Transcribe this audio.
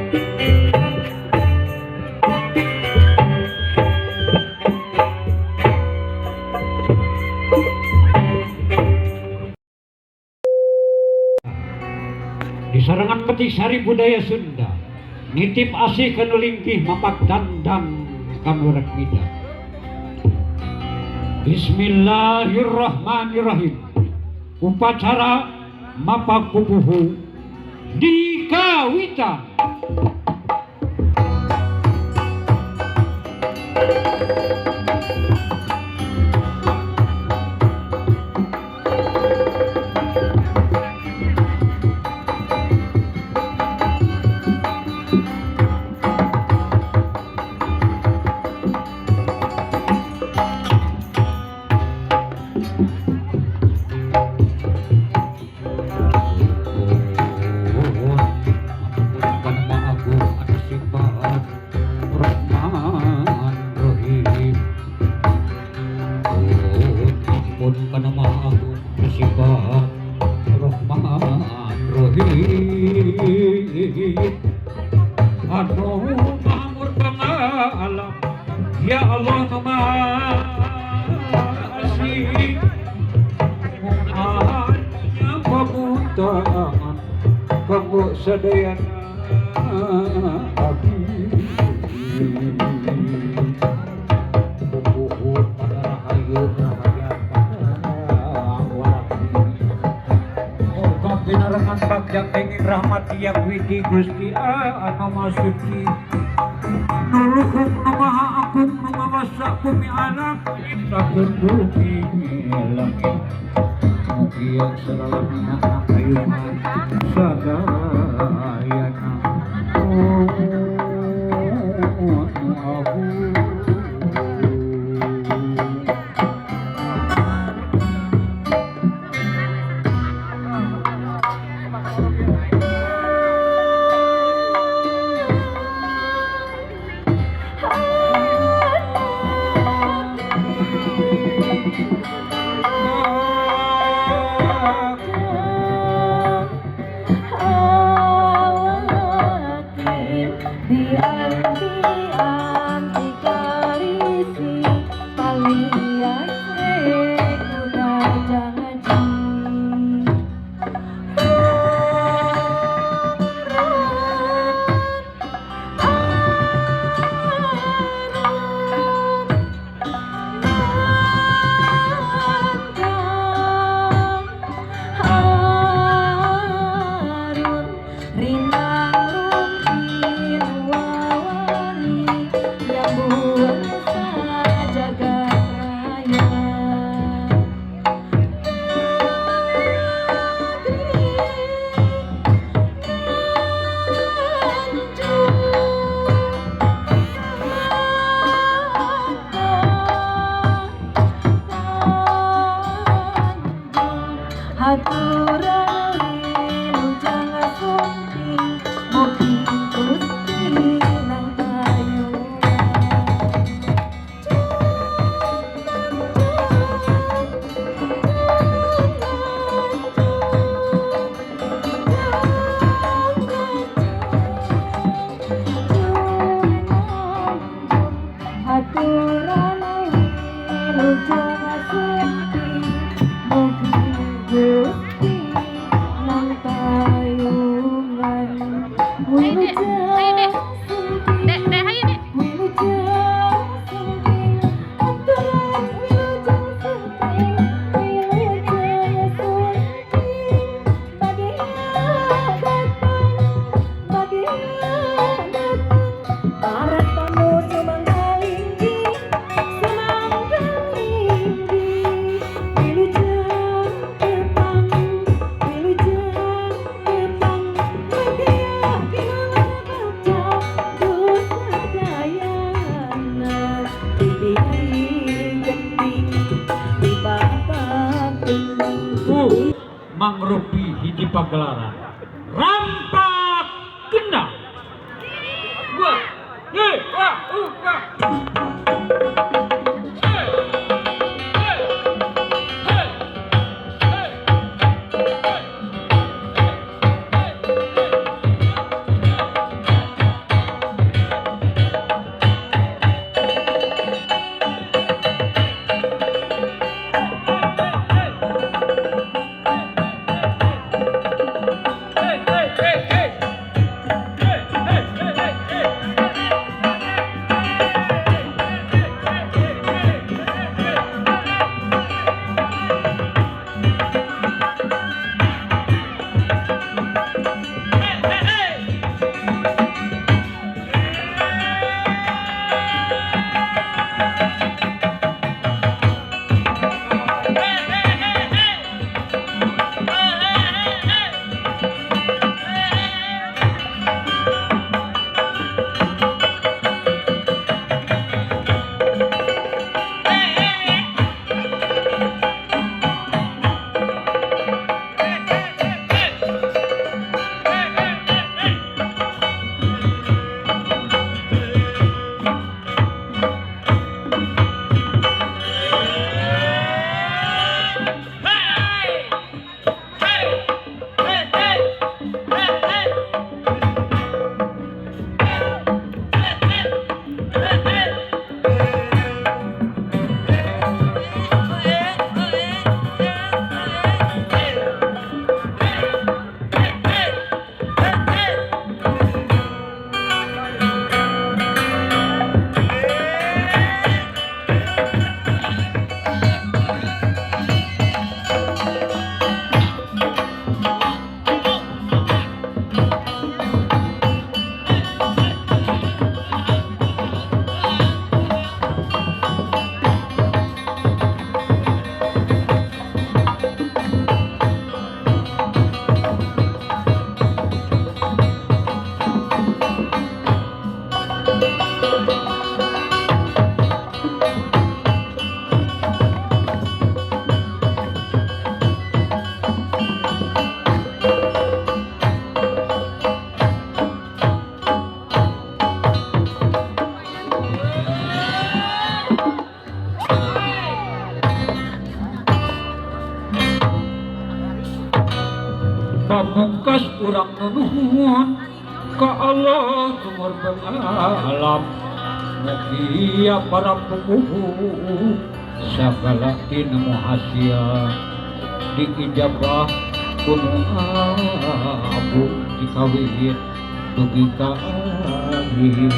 Disarengan petik sari budaya Sunda, nitip asih kanu lingkih mapak dandang kanu rek mida. Bismillahirrahmanirrahim. Upacara mapak pupuhu di kawitan. Ya Allah asih pamuntaan kanggo sadayana abdi. Pupuhun rahayu moga pinarengan bagja kenging rahmat yang widi Gusti anu Maha Suci nuluhung nu maha agung nu mawasa bumi alam nyiptakeun bumi langit mugi selalamina kayungan sadayana. Mangrupi hiji pagelaran rampak kendang. Wah, ye, wah, wah. Hey, hey, hey, hey, hey, hey, hey. Pamungkas urang nunuhun ka Allah sumur alam. Mugia para pupuhu sagala tinemu hasil diijabah ku nu agung dikawin dugi ka akhir.